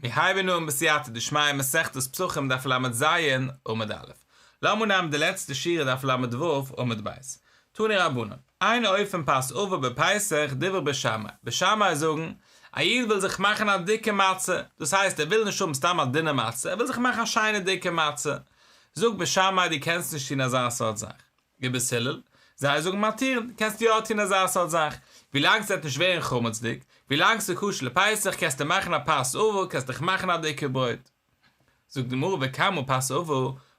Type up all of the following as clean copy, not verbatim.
מיר הייבן אן בסייעתא דשמיא מסכת פסחים דף לז עמוד א'. לאמיר נעמען די לעצטע שורה דף לו עמוד ב'. תנו רבנן, אין אופין פת עבה בפסח דברי בית שמאי, בית שמאי זאגן, א איד וויל זיך מאכן א דיקע מצה, דאס הייסט ער וויל נישט האבן סתם א דינע מצה, ער וויל זיך מאכן א שיינע דיקע מצה. זאגט בית שמאי דו קענסט נישט טון אזא סארט זאך. ובית הלל, זיי זאגן מתירין, קענסט יא טון אזא סארט זאך, ווילאנג ס'וועט נישט ווערן חמצ'דיג, ווילאנג ס'איז כשר לפסח קענסטו מאכן א פת עבה, קענסט דיך מאכן א דיקע ברויט. זאגט די גמרא וכמה פת עבה,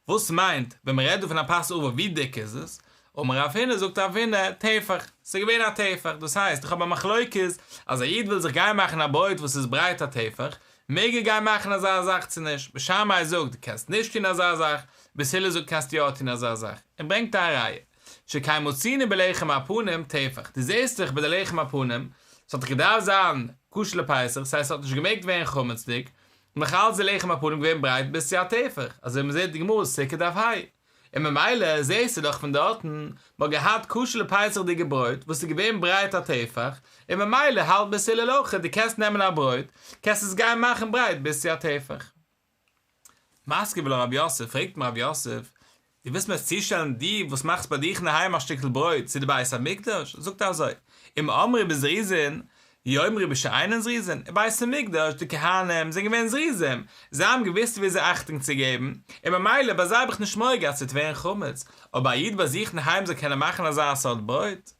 וואס מיינט ווען מ'רעדט דא פון א פת עבה ווי דיק איז עס? אמר רב הונא זאגט רב הונא, טפח, ס'איז געווען א טפח, דאס הייסט איך האב א מחלוקת אז א איד וויל זיך גיין מאכן א ברויט וואס איז ברייט א טפח, מעג ער גיין מאכן אזא זאך צו נישט? בית שמאי זאגט דו קענסט נישט טון אזא זאך, בית הלל זאגט קענסט יא טון אזא זאך, און ברענגט א ראיה, שכן מצינו בלחם הפנים טפח, דו זעסט דאך ביי די לחם הפנים, ס'האט דאך געדארפט זיין כשר לפסח, ס'הייסט ס'האט נישט געמעגט ווערן חמצ'דיג, נאך אלץ די לחם הפנים געווען ברייט ביז צו א טפח, אזוי ווי מ'זעט די גמרא סוכה דף ה. און ממילא זעהסטו דאך פון דארטן, מ'האט געהאט כשר לפסח'דיגע ברויט וואס איז געווען ברייט א טפח, און ממילא האלט בית הלל אויך דו קענסט נעמען א ברויט, קענסט עס גיין מאכן ברייט ביז צו א טפח. מתקיף לה רב יוסף, פרעגט אים רב יוסף, דו ווילסט מיר עס צושטעלן דו וואס מאכסט ביי דיך אינדערהיים א שטיקל ברויט צו די בית המקדש? זאגט ער אזוי, אם אמרו בזריזין, יאמרו בשאינן זריזין, אין בית המקדש, די כהנים זענען געווען זריזים, זיי האבן געוואוסט וויאזוי אכטונג צו געבן, און ממילא ביי זיי האב איך נישט מורא געהאט ס'וועט ווערן חמץ, אבער א איד ביי זיך אינדערהיים זאל קענען מאכן אזא סארט ברויט?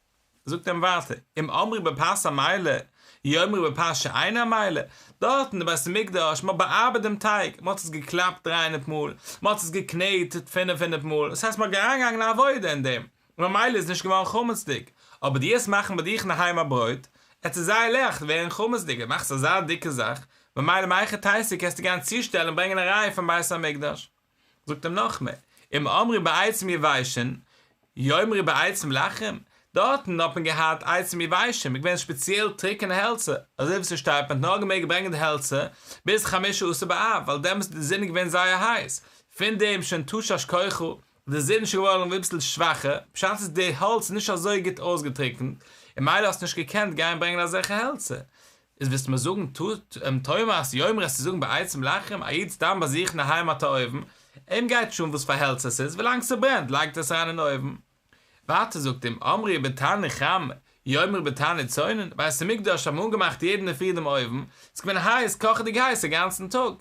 זאגט אים ווייטער, אם אמרו בפת עמלה, יאמרו בפת שאינה עמלה, דארט אין די בית המקדש, מען האט באארבעט דעם טייג, מען האט עס געקלאפט דריי הונדערט מאל, מען האט עס געקנעטעט פינף הונדערט מאל, דאס הייסט מען האט אריינגעגאנגען א עבודה אין דעם, ממילא איז נישט געווארן חמצ'דיג, אבער דו וועסט מאכן ביי דיך אינדערהיים א ברויט, עט עס זייער לייכט ווערן חמצ'דיג, דו מאכסט אזא דיקע זאך, ממילא מהיכי תיתי קענסטו גיין צושטעלן און ברענגען א ראיה פון בית המקדש. זאגט אים נאכמער, אם אמרו בעצים יבשים, יאמרו בעצים לחים, דארטן האט מען געהאט עצים יבשים, געווען ספעציעל טרוקענע העלצער, אזוי ווי ס'שטייט מען האט נאר געמעגט ברענגען די העלצער ביז חמשה עשר באב, ווייל דעמאלטס איז די זון געווען זייער הייס, פון דעם שוין תשש כוחה, די זון איז שוין געווארן אביסל שוואכער, פשט איז די האלץ איז נישט אזוי גוט אויסגעטריקנט, און ממילא האסטו נישט געקענט גיין ברענגען אזעלכע העלצער. איז ווילסטו מיר זאגן תאמר אז יאמרו וועסטו זאגן בעצים לחים, א איד סתם ביי זיך אינדערהיים האט א אויוון, אים גייט נישט אן וואס פאר העלצער ס'איז, ווילאנג ס'ברענט לייגט ער עס אריין אין אויוון. ווייטער זאגט אם אמרו בתנור חם, יאמרו בתנור צונן, בית המקדש האט מען אנגעמאכט יעדן אינדערפרי דעם אויוון, ס'איז געווען הייס, קאכעדיג הייס א גאנצן טאג.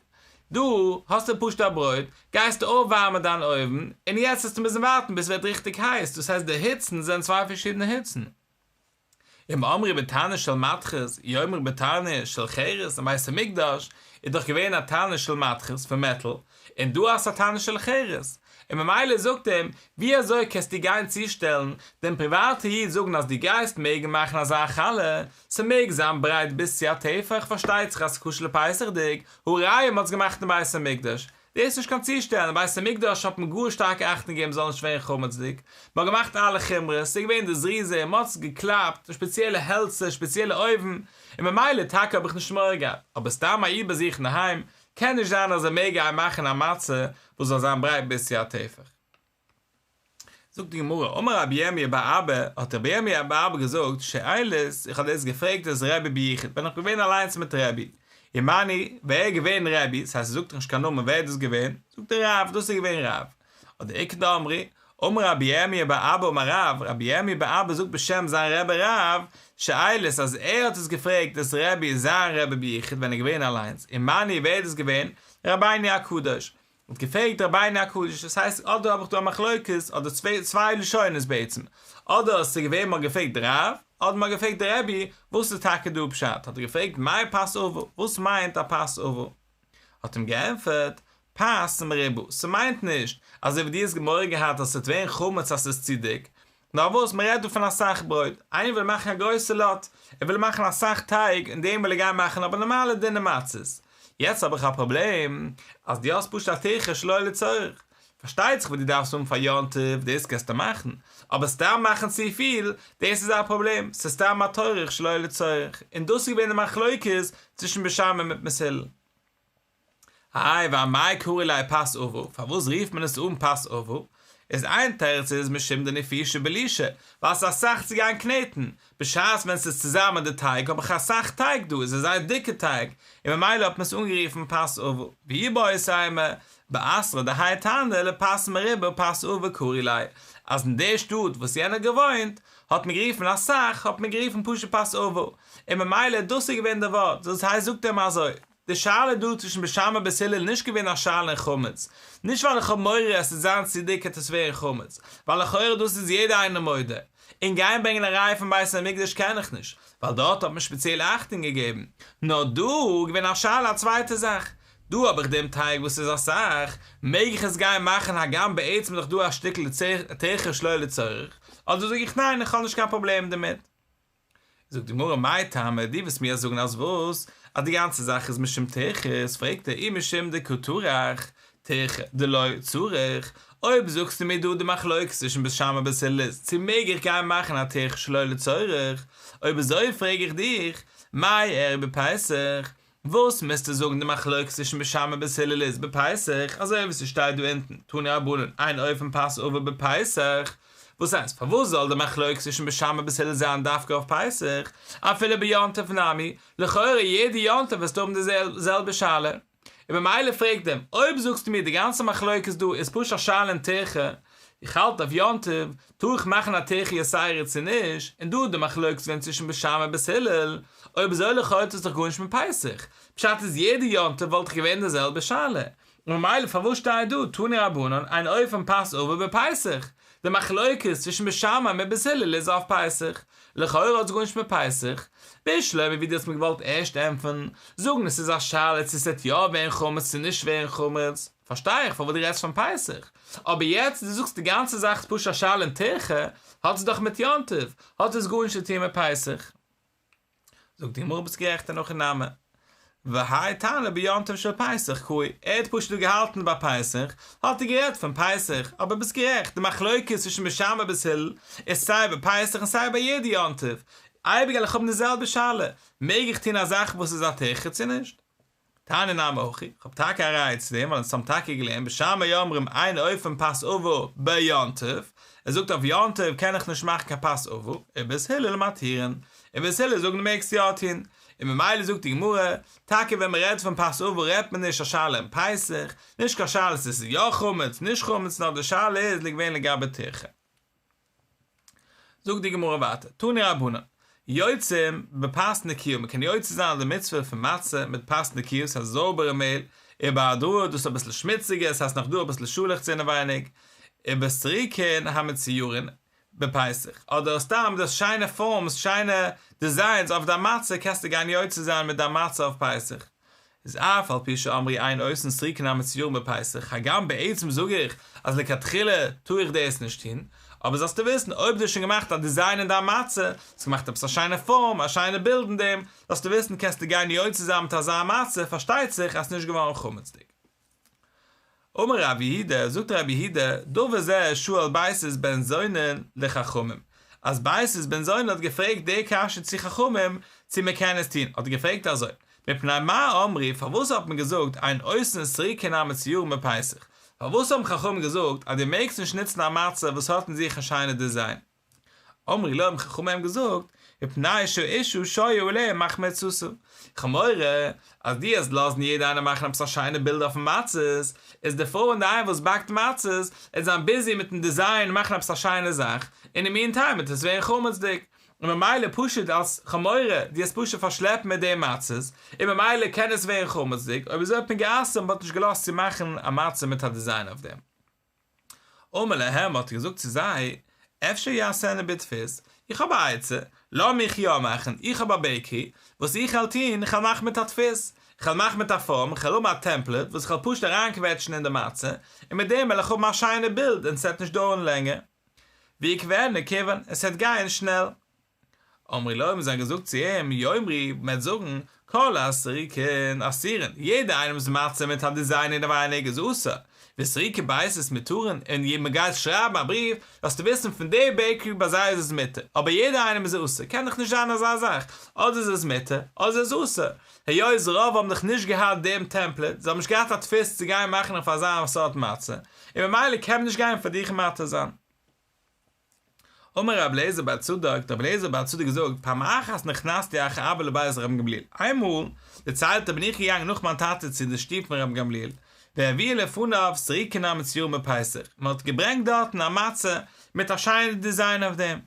דא האסטו פשוט א ברויט, גייסטו אויפווארמען דיין אויוון, און יעצט וועסטו מוזן ווארטן ביז ס'ווערט ריכטיג הייס, דאס הייסט די היצן זענען צוויי פארשידענע היצן. אם אמרו בתנור של מתכות, יאמרו בתנור של חרס, אין בית המקדש איז דאך געווען א תנור של מתכות פון מעטאל, און דא האסטו א תנור של חרס, און ממילא זאגט אים, ווי אזוי קענסטו גיין צושטעלן דעם פריוואטע איד זאגן אז דו גייסט מעגן מאכן אזא חלה, ס'מעג זיין ברייט ביז צו א טפח, פארשטייט זיך אז ס'כשר לפסח'דיג, הא ראיה מ'האט עס געמאכט אין בית המקדש, דאס איז נישט קיין צושטעל, אין בית המקדש האט מען גאר שטארק אכטונג געגעבן ס'זאל נישט ווערן חמצ'דיג, מ'האט געמאכט אלע חומרות, ס'איז געווען די זריזים, מ'האט עס געקלאפט, שפעציעלע העלצער, שפעציעלע אויוון, און ממילא טאקע האב איך נישט מורא געהאט, אבער סתם א איד ביי זיך אינדערהיים, קען נישט זיין אז ער מעג גיין מאכן א מצה וואס זאל זיין ברייט ביז צו א טפח. זאגט די גמרא, אמר רבי ירמי' בר אבא, האט רבי ירמי' בר אבא געזאגט, שאילית, איך האב דאס געפרעגט את רבי ביחוד, ווען איך בין געווען אליינס מיט רבי, ומני, ווער איז געווען רבי, ס'הייסט ער זאגט נישט קיין נאמען ווער איז דאס געווען, זאגט ער רב, דאס איז געווען רב, אדער איכא דאמרי, אמר רבי ירמי' בר אבא אמר רב, רבי ירמי' בר אבא זאגט בשם זיין רבי רב, שאילית אז ער האט עס געפרעגט את רבי זיין רבי ביחוד ווען ער איז געווען אליינס, ומני ווער איז דאס געווען, רבינו הקדוש, האט געפרעגט רבינו הקדוש, דאס הייסט אדער האב איך דא א מחלוקת, אדער צוויי לשונות בעצם, אדער עס איז געווען מ'האט געפרעגט רב, אדער מ'האט געפרעגט רבי, וואס איז טאקע דא פשט, האט ער געפרעגט מאי פת עבה, וואס מיינט א פת עבה? האט אים געענטפערט, פת מרובה, ס'מיינט נישט אזוי ווי דו האסט מורא געהאט אז ס'וועט ווערן חמץ אז ס'איז צו דיק, נאר וואס, מ'רעדט דא פון אסאך ברויט, איינער וויל מאכן א גרויסע לאט, ער וויל מאכן אסאך טייג, אין דעם וויל ער גיין מאכן אבער נארמאלע דינע מצות. יעצט האב איך א פראבלעם, אז דו האסט פשוט א טירחא שלא לצורך. פארשטייט זיך וואס דו דארפסט האבן פאר יום טוב, דאס קענסטו מאכן, אבער סתם מאכן צופיל, דאס איז א פראבלעם, ס'איז סתם א טורח שלא לצורך. און דאס איז געווען די מחלוקת צווישן בית שמאי מיט בית הלל. איי ואמאי קרי ליה פת עבה, פארוואס רופט מען עס אן פת עבה? איז איין תירוץ איז משום דנפישי בלישה, ווייל ס'איז אסאך צו גיין קנעטן, בשעת ווען ס'איז צוזאמען די טייג האב איך אסאך טייג דא, עס איז זייער דיקע טייג, און ממילא האט מען עס אנגערופן פת עבה, ואיבעית אימא, באתרא דהאי תנא לפת מרובה פת עבה קרו ליה, אז אין די שטאט וואס יענער האט געוואוינט האט מען גערופן אסאך האט מען גערופן פשוט פת עבה, און ממילא דאס איז געווען די ווארט, דאס הייסט זאגט ער אים אזוי. די שאלה דא צווישן בית שמאי בית הלל איז נישט געווען א שאלה אין חמץ, נישט ווייל איך האב מורא אז ס'וועט זיין צו דיק העט עס ווערן חמץ, ווייל לכאורה דאס איז יעדער איינער מודה, און גיין ברענגען א ראיה פון בית המקדש קען איך נישט, ווייל דארט האט מען שפעציעל אכטונג געגעבן, נאר דא איז געווען א שאלה א צווייטע זאך, דא האב איך דעם טייג וואס איז אסאך, מעג איך עס גיין מאכן הגם בעצם איז דאך דא א שטיקל טירחא שלא לצורך, אדער זאג איך ניין איך האב נישט קיין פראבלעם דערמיט. זאגט די גמרא מאי טעמא, דו וועסט מיר זאגן אז וואס? אז די גאנצע זאך איז משום טירחות, פרעגט ער אי משום דקא טרח טירחא דלא צריך, אויב זאגסטו מיר דא די מחלוקת צווישן בית שמאי בית הלל איז צו מעג איך גיין מאכן א טירחא שלא לצורך, אויב אזוי פרעג איך דיך, מאי איריא בפסח, וואס מוזטו זאגן די מחלוקת צווישן בית שמאי בית הלל איז בפסח, אזוי ווי ס'שטייט דא אונטן, תנו רבנן, אין אופין פת עבה בפסח, וואס הייסט פארוואס זאל די מחלוקת צווישן בית שמאי בית הלל זיין דווקא אויף פסח, אפילו ביום טוב נמי, לכאורה יעדע יום טוב וועסטו האבן די זעלבע שאלה, און ממילא פרעגט אים, אויב זאגסטו מיר די גאנצע מחלוקת דא איז פשוט א שאלה אין טירחא, איך האלט אויף יום טוב, טאר איך מאכן א טירחא יתירה צו נישט, און דא איז די מחלוקת ווען צווישן בית שמאי בית הלל, אויב אזוי לכאורה האט עס דאך גארנישט מיט פסח, פשט איז יעדע יום טוב וואלט דאך געווען די זעלבע שאלה, און ממילא פארוואס שטייט דא תנו רבנן אין אופין פת עבה בפסח, די מחלוקת צווישן בית שמאי מיט בית הלל איז אויף פסח, לכאורה האט עס גארנישט מיט פסח, בשלמא ווי דו האסט מיר געוואלט ערשט ענטפערן, זאגן עס איז א שאלה צו ס'עט יא ווערן חמץ צו נישט ווערן חמץ, פארשטיי איך פארוואס דו רעדסט פון פסח, אבער יעצט דו זאגסט די גאנצע זאך איז פשוט א שאלה אין טירחא, האט עס דאך מיט יום טוב, האט עס גארנישט צו טון מיט פסח. זאגט די גמרא ביסט גערעכט אין הכי נמי. והאי תנא ביום טוב של פסח קאי, ער האט פשוט דא געהאלטן ביי פסח, האט ער גערעדט פון פסח, אבער ביסט גערעכט, די מחלוקת צווישן בית שמאי בית הלל איז סיי ביי פסח און סיי ביי יעדע יום טוב, אייביג וועל איך האבן די זעלבע שאלה, מעג איך טון א זאך וואס איז א טירחא צו נישט? תניא נמי הכי, איך האב טאקע א ראיה צו דעם, ווייל אונז האבן טאקע געלערנט בית שמאי אומרים אין אופין פת עבה ביום טוב, ער זאגט אויף יום טוב קען איך נישט מאכן קיין פת עבה, ובית הלל מתירין, און בית הלל זאגן דו מעגסט יא טון, און ממילא זאגט די גמרא, טאקע ווען מען רעדט פון פת עבה רעדט מען נישט א שאלה אין פסח, נישט קיין שאלה צו עס איז יא חמץ, נישט חמץ, נאר די שאלה איז געווען לגבי טירחא. זאגט די גמרא ווייטער, תנו רבנן, יוצאים בפת נקיה, מען קען יוצא זיין די מצוה פון מצה מיט פת נקיה, ס'איז א זויבערע מעהל, ובהדראה דאס איז אביסל שמוציגער, ס'הייסט נאך דא אביסל שאלעכץ אינעווייניג, ובסריקין המצוירין בפסח, אדער סתם דאס שיינע פארמס, שיינע דיזיינס אויף דיין מצה קענסטו גיין יוצא זיין מיט דיין מצה אויף פסח. איז אף על פי שאמרו אין עושין סריקין המצוירין בפסח, הגם בעצם זאג איך אז לכתחילה טאר איך דאס נישט טון, אבער זאלסטו וויסן אויב דו האסט שוין געמאכט א דיזיין אין דיין מצה, האסט געמאכט עפעס א שיינע פארם, א שיינע בילד אין דעם, זאלסטו וויסן קענסטו גיין יוצא זיין מיט אזא מצה, פארשטייט זיך אז ס'נישט געווארן חמצ'דיג. אמר רב יהודה, זאגט רב יהודה, דבר זה שאל בייתוס בן זונין לחכמים, אז בייתוס בן זונין האט געפרעגט די קשיא צו חכמים צו מען קען עס טון, האט ער געפרעגט אזוי, מפני מה אמרו, פארוואס האט מען געזאגט אין עושין סריקין המצוירין בפסח, פארוואס האבן חכמים געזאגט אז דו מעגסט נישט נוצן א מצה וואס האט אין זיך א שיינע דיזיין? אמרו לו האבן חכמים אים געזאגט, מפני שהאשה שוהה עליה מחמצתה, איך האב מורא אז דו וועסט לאזן יעדער איינער מאכן עפעס א שיינע בילד אויפן מצות, איז די פרוי אינדערהיים וואס באקט מצות וועט זיין ביזי מיטן דיזיין מאכן עפעס א שיינע זאך, אין די מין טיים וועט עס ווערן חמצ'דיג, און ממילא פשוט אלס כ'האב מורא דו וועסט פשוט פארשלעפן מיט די מצות, און ממילא קען עס ווערן חמצ'דיג, אויב אזוי האט מען גע'אסר'ט און מ'האט נישט געלאזט צו מאכן א מצה מיט א דיזיין אויף דעם. אמר להם האט ער געזאגט צו זיי, אפשר יעשנה בדפוס, איך האב א עצה, לאמיך יא מאכן, איך האב א בעיקערי, וואס איך העל טון, איך העל מאכן מיט א דפוס, איך העל מאכן מיט א פארם, איך העל האבן א טעמפלעט וואס איך העל פשוט אריינקוועטשן אין די מצה, און מיט דעם וועל איך האבן א שיינע בילד און ס'עט נישט דויערן לענגער. ויקבענה כיוון, עס העט גייען שנעל. אמרו לו האבן זיי געזאגט צו אים, יאמרו, מ'וועט זאגן, כל הסריקין אסורין, יעדער איינעמ'ס מצה מיט א דיזיין אינעווייניג איז אסור, וסריקי ביתות מותרין, און יעדער מען גייט שרייבן א בריוו, זאלסטו וויסן פון די בעיקערי ביי זיי איז עס מותר, אבער יעדער איינעם איז אסור, קען דאך נישט זיין אזא זאך, אדער איז עס מותר, אדער איז עס אסור, היות רוב האבן דאך נישט געהאט דעם טעמפלעט, זיי האבן נישט געהאט א דפוס צו גיין מאכן אויף אזא סארט מצה, און ממילא קען מען נישט גיין פאר דיך מתיר זיין. אמר רבי אליעזר בר צדוק, האט רבי אליעזר בר צדוק געזאגט, פעם אחת נכנסתי אחר אבא לבית רבן גמליאל, איינמאל, דערציילט ער, בין איך געגאנגען נאך מיין טאטע צו די שטוב פון רבן גמליאל, והביאו לפניו סריקין המצוירין בפסח, מען האט געברענגט דארטן א מצה מיט א שיינע דיזיין אויף דעם.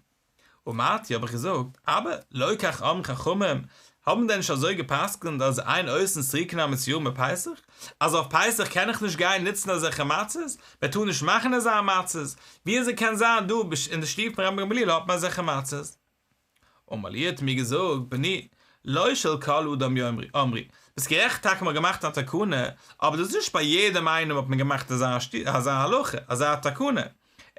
אמרתי, האב איך געזאגט, אבא, לא כך אמרו חכמים, האבן דען נישט אזוי גע'פסק'נט אז אין עושין סריקין המצוירין בפסח? אז אויף פסח קען איך נישט גיין נוצן אזעלכע מצות? מען טאר נישט מאכן אזא מצות? ווי אזוי קען זיין דא אין די שטוב פון רבן גמליאל האט מען אזעלכע מצות? אמר לי האט מיר געזאגט, בני, לא של כל אדם יאמרו, אמרו, ביסט גערעכט טאקע מען האט געמאכט א תקנה, אבער דאס איז נישט ביי יעדעם איינעם האט מען געמאכט אזא הלכה, אזא תקנה,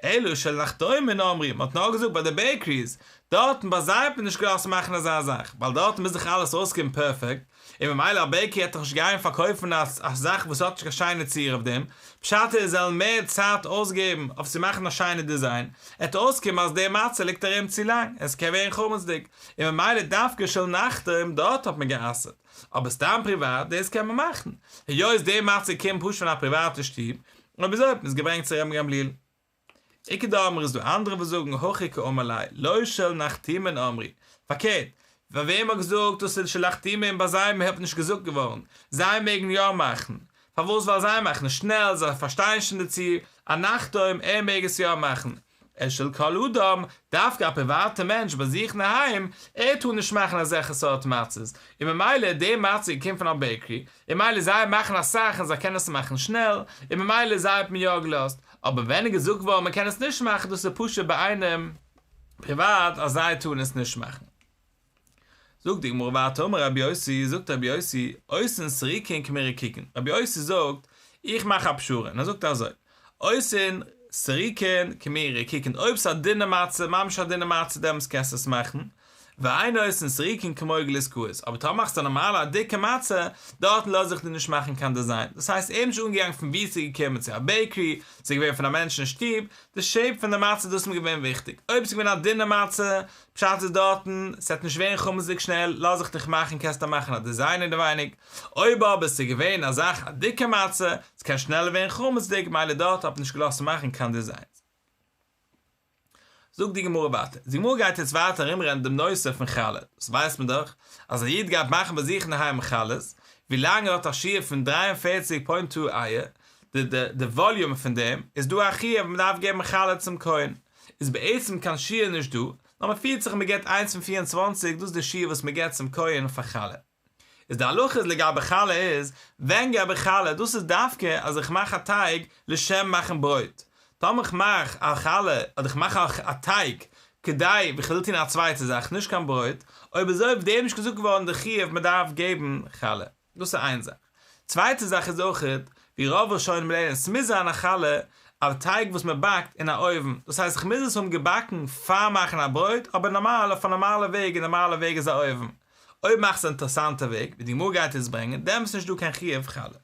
אלא של נחתומין אמרו, מען האט נאר געזאגט ביי די בעיקריס, דארטן ביי זיי האט מען נישט געלאזט מאכן אזא זאך, ווייל דארטן מוז דאך אלעס אויסקומען פערפעקט, און ממילא א בעיקערי העט דאך נישט גיין פארקויפן א זאך וואס האט נישט קיין שיינע ציור אויף דעם, פשט איז זיי וועלן מער צייט אויסגעבן אויף צו מאכן א שיינע דיזיין, עט אויסקומען אז די מצה ליגט ארום צו לאנג, עס קען ווערן חמצ'דיג, און ממילא דווקא של נחתום דארט האט מען גע'אסר'ט, אבער סתם פריוואט דאס קען מען מאכן, היות די מצה קומט פשוט פון א פריוואטע שטוב, אויב אזוי האט מען עס געברענגט צו רבן גמליאל. איכא דאמרי איז דא אנדערע וואס זאגן הכי קאמר ליה, לא של נחתומין אמרו, פארקערט, פאר וועם מ'האט געזאגט דאס איז של נחתומין ביי זיי האט נישט געזאגט געווארן, זיי מעגן יא מאכן, פארוואס ווייל זיי מאכן שנעל זיי פארשטייען שוין דערצו, א נחתום ער מעג עס יא מאכן, אלא של כל אדם, דווקא א פריוואטע מענטש ביי זיך אינדערהיים, ער טאר נישט מאכן אזעלכע סארט מצות, און ממילא די מצה קומט פון א בעיקרי, און ממילא זיי מאכן אסאך און זיי קענען עס מאכן שנעל, און ממילא זיי האט מען יא געלאזט, אבער ווען איז געזאגט געווארן מען קען עס נישט מאכן דאס איז פשוט ביי איינעם פריוואט אז זיי טארן עס נישט מאכן. זאגט די גמרא ווייטער אמר רבי יוסי, זאגט רבי יוסי, עושין סריקין כמו רקיקין, רבי יוסי זאגט, איך מאך א פשרה, און ער זאגט אזוי, עושין סריקין כמו רקיקין, אויב ס'איז א דינע מצה, ממש א דינע מצה דעמאלטס קענסטו עס מאכן, ואין עושין סריקין כמו גלוסקאות, אבער טאמער מאכסטו א נארמאלע א דיקע מצה, דארטן לאז איך דיר נישט מאכן קיין דיזיין, דאס הייסט ער איז נישט אנגעגאנגען פון וואו ס'איז געקומען, צו א בעיקרי, ס'איז געווען פון א מענטש אין שטוב, די שעיפ פון די מצה דאס איז מיר געווען וויכטיג, אויב ס'איז געווען א דינע מצה, פשט איז דארטן, ס'עט נישט ווערן חמצ'דיג שנעל, לאז איך דיך מאכן קענסטו מאכן א דיזיין אינעווייניג, אויב אבער ס'איז געווען א זאך א דיקע מצה, ס'קען שנעלער ווערן חמצ'דיג, מילא דארט האט מען נישט געלאזט מאכן קיין דיזיינס. זאגט די גמרא ווייטער, די גמרא גייט יעצט ווייטער ארומרעדן דעם נושא פון חלה, דאס ווייסט מען דאך אז א איד גייט מאכן ביי זיך אינדערהיים חלות, ווילאנג ער האט א שיעור פון דרײַ און פֿערציק פוינט טו אייר, די די די וואליום פון דעם, איז דא א חיוב מען דארף געבן חלה צום כהן, איז בעצם קיין שיעור נישט דא, נאר מען פירט זיך מען געבט איינס פון 24, דאס איז די שיעור וואס מען געבט צום כהן פאר חלה. איז די הלכה איז לגבי חלה איז, ווען געב איך חלה, דאס איז דווקא אז איך מאך א טייג לשם מאכן ברויט, טאמער איך מאך א חלה אדער איך מאך א טייג כדי איך וויל טון א צווייטע זאך נישט קיין ברויט, אויב אזוי אויף דעם נישט געזאגט געווארן די חיוב מען דארף געבן חלה, דאס איז איין זאך. צווייטע זאך איז אויכעט, ווי רוב ראשונים לערנען, ס'מוז זיין א חלה, א טייג וואס מען באקט אין א אויוון, דאס הייסט איך מוז עס האבן געבאקן פאר מאכן א ברויט, אבער נארמאל אויף א נארמאלע וועג און נארמאלע וועג איז א אויוון. אויב מאכסטו א אינטערעסאנטע וועג, ווי די גמרא גייט יעצט ברענגען, דעמאלטס איז נישט דא קיין חיוב חלה.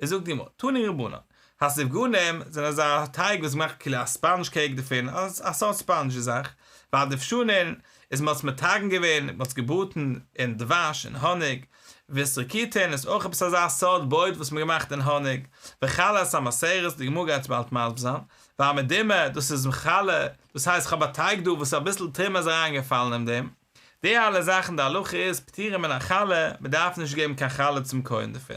איז זאגט די גמרא, תנו רבנן, הסופגנים זענען אזא טייג וואס מ'מאכט כאילו א ספאנדזש קעיק דערפון, א סארט ספאנדזש זאך, והדובשנין איז מ'האט עס מטגן געווען, מ'האט עס געבראטן אין דבש און האניג, ואיסרקיטין איז אויך עפעס אזא סארט ברויט וואס מ'האט געמאכט אין האניג, וחלת המסרת, די גמרא גייט עס באלד מסביר זיין, והמדומע, דאס איז חלה, דאס הייסט כ'האב א טייג דא וואס אביסל תרומה איז אריינגעפאלן אין דעם. די אלע זאכן די הלכה איז פטורים מן החלה, מען דארף נישט געבן קיין חלה צום כהן דערפון.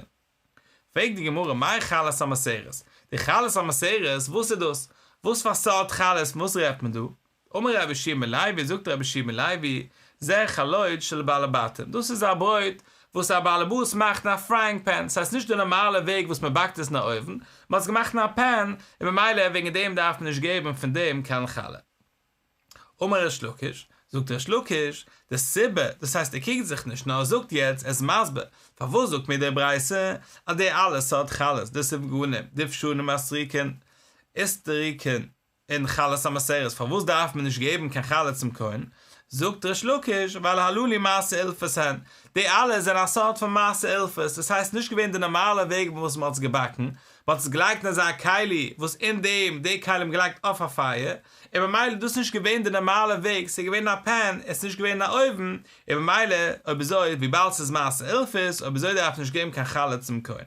פרעגט די גמרא מאי חלת המסרת, די חלת המסרת וואס איז דאס? וואס פאר סארט חלות פון וואס רעדט מען דא? אמר רבי יהושע בן לוי, זאגט רבי יהושע בן לוי, זה חלות של בעלי בתים, דאס איז א ברויט וואס א בעלעבאס מאכט אין א פרייאינג פען, ס'הייסט נישט די נארמאלע וועג וואס מען באקט עס אין א אויוון, מען האט עס געמאכט אין א פען, און ממילא וועגן דעם דארף מען נישט געבן פון דעם קיין חלה. אמר ריש לקיש, זאגט ריש לקיש, די סיבה, דאס הייסט ער קריגט זיך נישט נאר ער זאגט יעצט, ער איז מסביר, פארוואס זאגט מיר די ברייתא אז די אלע סארט חלות, די סופגנים, דובשנים הסריקין, איסטריקין, און חלת המסרת, פארוואס דארף מען נישט געבן קיין חלה צום כהן? זאגט ריש לקיש, ווייל הללו מעשה אילפס הן, די אלע זענען א סארט פון מעשה אילפס, דאס הייסט נישט געווען די נארמאלע וועג וואס מען האט עס געבאקן, מען האט עס געלייגט אין אזא כלי וואס אין דעם די כלי האט מען געלייגט אויף א פייער, און ממילא דאס איז נישט געווען די נארמאלע וועג, ס'איז געווען א פען, עס איז נישט געווען אין א אויוון, און ממילא אויב אזוי וויבאלד ס'איז מעשה אילפס אויב אזוי דארף מען נישט געבן קיין חלה צום כהן.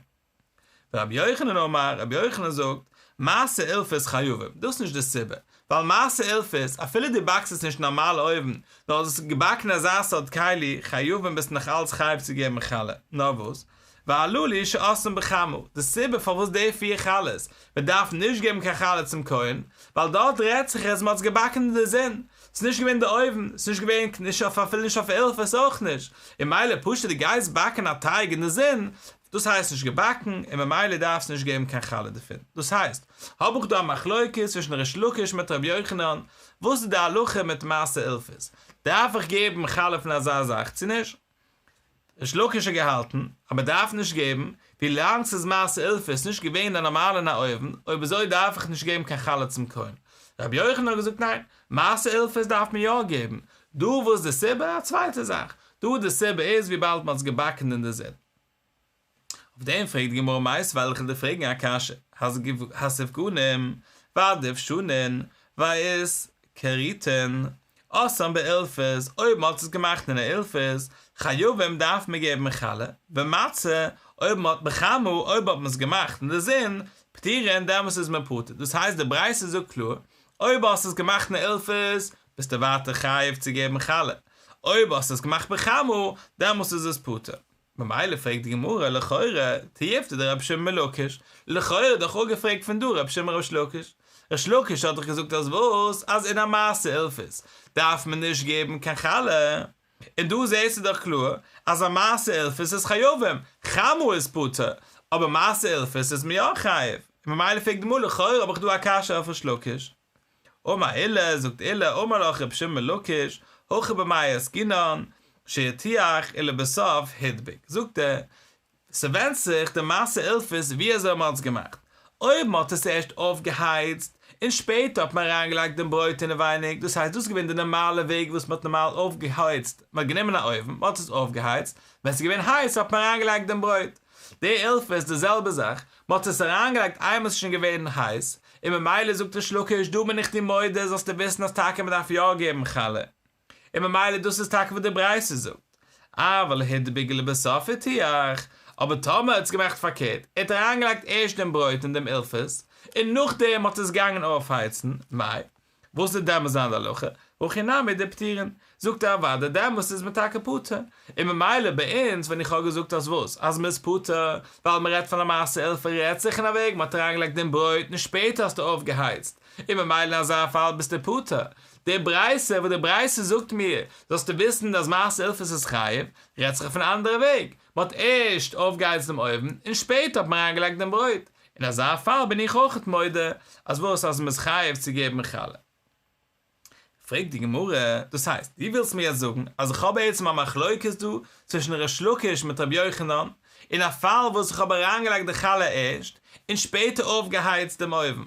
ורבי יוחנן אמר, רבי יוחנן זאגט, מעשה אילפס חייבים, דאס איז נישט די סיבה, ווייל מעשה אילפס, אפילו דו באקסט עס נישט אין א נארמאלע אויוון, נאר האסט עס געבאקן אין אזא סארט כלי, חייבים ביסטו נאך אלץ חייב צו געבן חלה, נאר וואס? והללו שעשאן בחמה, די סיבה פארוואס די פיר חלות, מען דארף נישט געבן קיין חלה צום כהן, ווייל דארט רעדט זיך אז מען האט עס געבאקן אין די זון, ס'איז נישט געווען די אויוון, ס'איז נישט געווען נישט אויף אפילו נישט אויף אילפס אויך נישט, און ממילא פשוט דו גייסט באקן א טייג אין די זון, דאס הייסט נישט געבאקן, און ממילא דארפסטו נישט געבן קיין חלה דערפון. דאס הייסט, האב איך דא א מחלוקת צווישן ריש לקיש מיט רבי יוחנן, וואס איז די הלכה מיט מעשה אילפס, דארף איך געבן חלה פון אזא זאך צו נישט? ריש לקיש האט געהאלטן אז מען דארף נישט געבן, ווי לאנג ס'איז מעשה אילפס נישט געווען אין א נארמאלע אין א אויוון, אויב אזוי דארף איך נישט געבן קיין חלה צום כהן. רבי יוחנן האט געזאגט ניין, מעשה אילפס דארף מען יא געבן, דא וואס די סיבה? א צווייטע זאך, דא די סיבה איז וויבאלד מען האט עס געבאקן אין די זון. אויף דעם פרעגט די גמרא מיתיבי וועל איך דיר פרעגן א קשיא, הסופגנין והדובשנין והאיסקריטין עשאן באילפס, אויב מען האט עס געמאכט אין א אילפס, חייבים דארף מען געבן חלה, ומצה, אויב מען האט בחמה, אויב האט מען עס געמאכט אין די זון, פטורין, דעמאלס איז מען פטור, דאס הייסט די ברייתא זאגט קלאר, אויב האסט עס געמאכט אין א אילפס, ביסטו ווייטער חייב צו געבן חלה, אויב האסט עס געמאכט בחמה, דעמאלס איז עס פטור. ממילא פרעגט די גמרא, לכאורה, תיובתא דרבי שמעון בן לקיש, לכאורה איז דאך אפגעפרעגט פון דא רבי שמעון ריש לקיש, ריש לקיש האט דאך געזאגט אז וואס? אז אין א מעשה אילפס דארף מען נישט געבן קיין חלה, און דא זעסטו דאך קלאר אז א מעשה אילפס איז חייבים, חמה איז פטור, אבער מעשה אילפס איז מען יא חייב, ממילא פרעגט די גמרא לכאורה האב איך דא א קשיא אויף ריש לקיש. אמר עולא, זאגט עולא, אמר לך רבי שמעון בן לקיש, הכא במאי עסקינן, שהרתיח ולבסוף הדביק, זאגט ער, ס'ווענדט זיך די מעשה אילפס ווי אזוי מ'האט עס געמאכט, אויב מ'האט עס ערשט אויפגעהייצט און שפעטער האט מען אריינגעלייגט דעם ברויט אינעווייניג, דאס הייסט דאס איז געווען די נארמאלע וועג וואס מ'האט נארמאל אויפגעהייצט, מ'האט גענומען א אויוון, מ'האט עס אויפגעהייצט, ווען ס'איז געווען הייס האט מען אריינגעלייגט דעם ברויט. די אילפס די זעלבע זאך, מ'האט עס אריינגעלייגט איינמאל ס'איז שוין געווען הייס, און ממילא זאגט ריש לקיש דא בין איך דיר מודה זאלסטו וויסן אז טאקע מ'דארף יא געבן חלה, און ממילא דאס איז טאקע וואס די ברייתא זאגט, אבל הדביק ולבסוף הרתיח, אבער טאמער האט עס געמאכט פארקערט, ער האט אריינגעלייגט ערשט דעם ברויט אין דעם אילפס, און נאכדעם האט ער עס געגאנגען אויפהייצן, מאי, וואס וועט דעמאלס זיין די הלכה? הכי נמי דפטירין, זאגט ער אוודאי דעמאלס איז מען טאקע פטור, און ממילא ביי אונז ווען איך האב געזאגט אז וואס? אז מען איז פטור ווייל מען רעדט פון א מעשה אילפס רעדט זיך אין א וועג מען האט אריינגעלייגט דעם ברויט און שפעטער האסטו אויפגעהייצט, און ממילא אין אזא פאל ביסטו פטור. די ברייתא וואס די ברייתא זאגט מיר זאלסטו וויסן אז מעשה אילפס איז חייב, רעדט זיך אויף אן אנדערע וועג, מען האט ערשט אויפגעהייצט דעם אויוון און שפעטער האט מען אריינגעלייגט דעם ברויט, אין אזא פאל בין איך אויכעט מודה אז וואס אז מ'איז חייב צו געבן חלה. פרעגט די גמרא, דאס הייסט, דו ווילסט מיר יעצט זאגן אז איך האב בעצם א מחלוקת דא צווישן ריש לקיש מיט רבי יוחנן, אין א פאל וואס איך האב אריינגעלייגט די חלה ערשט און שפעטער אויפגעהייצט דעם אויוון,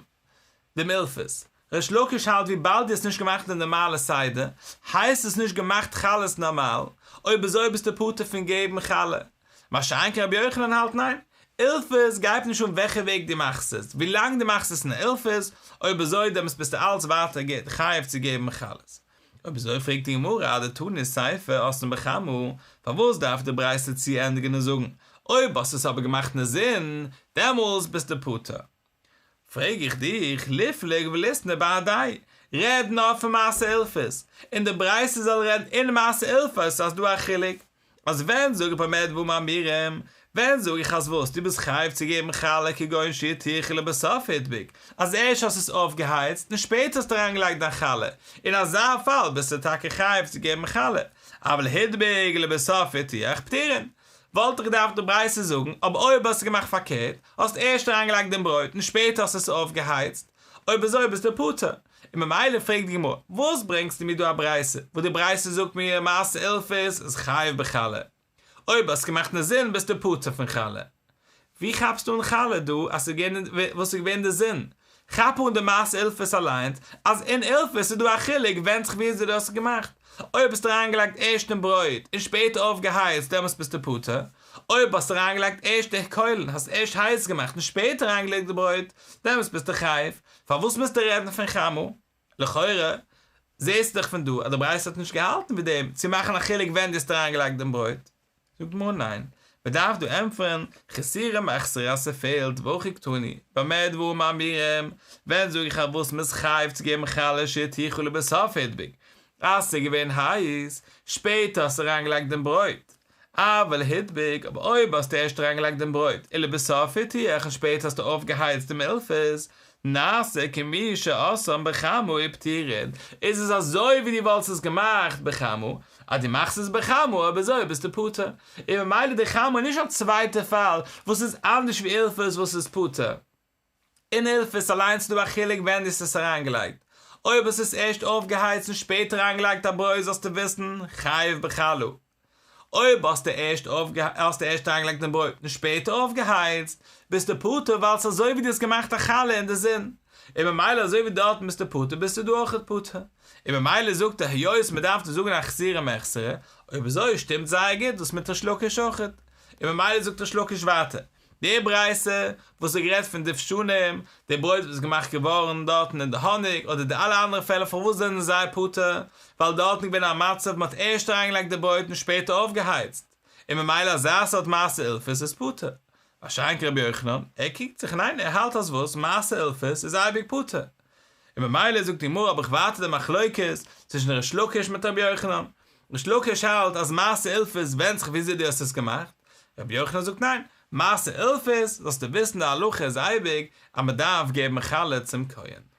דעם אילפס. ריש לקיש האלט וויבאלד דו האסט נישט געמאכט די נארמאלע סדר, הייסט עס נישט געמאכט חלות נארמאל, אויב אזוי ביסטו פטור פון געבן חלה. מה שאין כן רבי יוחנן האלט ניין, אילפס גייט נישט אן וועלכע וועג דו מאכסט עס, ווילאנג דו מאכסט עס אין א אילפס, אויב אזוי דעמאלטס ביסטו אלץ ווייטער חייב צו געבן חלות. אויב אזוי פרעגט די גמרא אדתני סיפא עשאן בחמה, פארוואס דארף די ברייתא צוענדיגן און זאגן, אויב האסט עס אבער געמאכט אין די זון, דעמאלטס ביסטו פטור. פרעג איך דיך, ליפלוג וליתני בהדייהו, רעד נאר פון מעשה אילפס, און די ברייתא זאל רעדן אין מעשה אילפס אז דא א חילוק, אז ווען זאג איך במה דברים אמורים, ווען זאג איך אז וואס, דו ביסט חייב צו געבן חלה כגון שהרתיח ולבסוף הדביק, אז ערשט האסט עס אויפגעהייצט און שפעטער האסטו אריינגעלייגט דיין חלה, אין אזא פאל ביסטו טאקע חייב צו געבן חלה, אבל הדביק ולבסוף הרתיח פטורין. וואלט איך געדארפט די ברייתא זאגן, אבער אויב האסטו געמאכט פארקערט, האסט ערשט אריינגעלייגט דעם ברויט און שפעטער האסטו עס אויפגעהייצט, אויב אזוי ביסטו פטור. און ממילא פרעגט די גמרא, וואס ברענגסטו מיר דא א ברייתא, וואס די ברייתא זאגט מיר מעשה אילפס איז חייב בחלה, אויב האסט געמאכט אין די זון ביסטו פטור פון חלה. ווי כאפסטו אן חלה דא אז ס'איז געווען וואס איז געווען די זון? כאפ אן די מעשה אילפס אליינס, אז אין אילפס איז דא א חילוק ווענדט זיך וויאזוי דו האסט עס געמאכט, אויב האסטו אריינגעלייגט ערשט דעם ברויט און שפעטער אויפגעהייצט דעמאלטס ביסטו פטור, אויב האסטו אריינגעלייגט ערשט די קוילן האסט ערשט הייס געמאכט און שפעטער אריינגעלייגט די ברויט דעמאלטס ביסטו חייב, פארוואס מוזטו רעדן פון חמה? לכאורה זעסטו דאך פון דא אז די ברייתא האט נישט געהאלטן ווי דעם צו מאכן א חילוק ווען דו האסט אריינגעלייגט דעם ברויט. זאגט די גמרא ניין, מען דארף דא ענטפערן חסורי מחסרא אז ס'פעלט והכי קתני, במה דברים אמורים, ווען זאג איך אז וואס מ'איז חייב צו געבן חלה שהתיחה ולבסוף הדביק, אז ס'איז געווען הייס, שפעטער האסטו אריינגעלייגט דעם ברויט, אבל הדביק, אבער אויב האסטו ערשט אריינגעלייגט דעם ברויט ולבסוף הטיח און שפעטער האסטו אויפגעהייצט דעם אילפס, נעשה כמי שעשאן בחמה ופטורין, איז עס אזוי ווי דו וואלסט עס געמאכט בחמה, אז דו מאכסט עס בחמה אויב אזוי ביסטו פטור, און ממילא די חמה איז נישט א צווייטע פאל וואס איז אנדערש ווי אילפס וואס איז פטור. אין אילפס אליינס איז דא א חילוק ווען דו האסט עס אריינגעלייגט, אויב האסט עס ערשט אויפגעהייצט און שפעטער אריינגעלייגט א ברויט זאלסטו וויסן, חייב בחלה. אויב האסטו ערשט האסטו ערשט אריינגעלייגט דעם ברויט און שפעטער אויפגעהייצט, ביסטו פטור ווייל ס'איז אזוי ווי דו האסט געמאכט א חלה אין די זון, און ממילא אזוי ווי דארטן ביסטו פטור ביסטו דא אויכעט פטור. און ממילא זאגט ער היות מ'דארף דא זאגן א חסורי מחסרא, אויב אזוי שטימט זייער גוט דאס מיט ריש לקיש אויכעט. און ממילא זאגט ריש לקיש ווייטער, די ברייתא וואס האט גערעדט פון דובשנים, די ברויט וואס איז געמאכט געווארן דארטן אין די האניג, אדער די אלע אנדערע פעלער פארוואס זענען זיי פטור, ווייל דארטן איז געווען א מצב מען האט ערשט אריינגעלייגט די ברויט און שפעטער אויפגעהייצט, און ממילא אזא סארט מעשה אילפס איז פטור. מה שאין כן רבי יוחנן, ער קריגט זיך, ניין ער האלט אז וואס, מעשה אילפס איז אייביג פטור. און ממילא זאגט די גמרא האב איך ווייטער די מחלוקת צווישן ריש לקיש מיט רבי יוחנן, ריש לקיש האלט אז מעשה אילפס ווענדט זיך וויאזוי דו האסט עס געמאכט, רבי יוחנן זאגט ניין, מעשה אילפס זאלסטו וויסן די הלכה איז אייביג אז מען דארף געבן חלה צום כהן.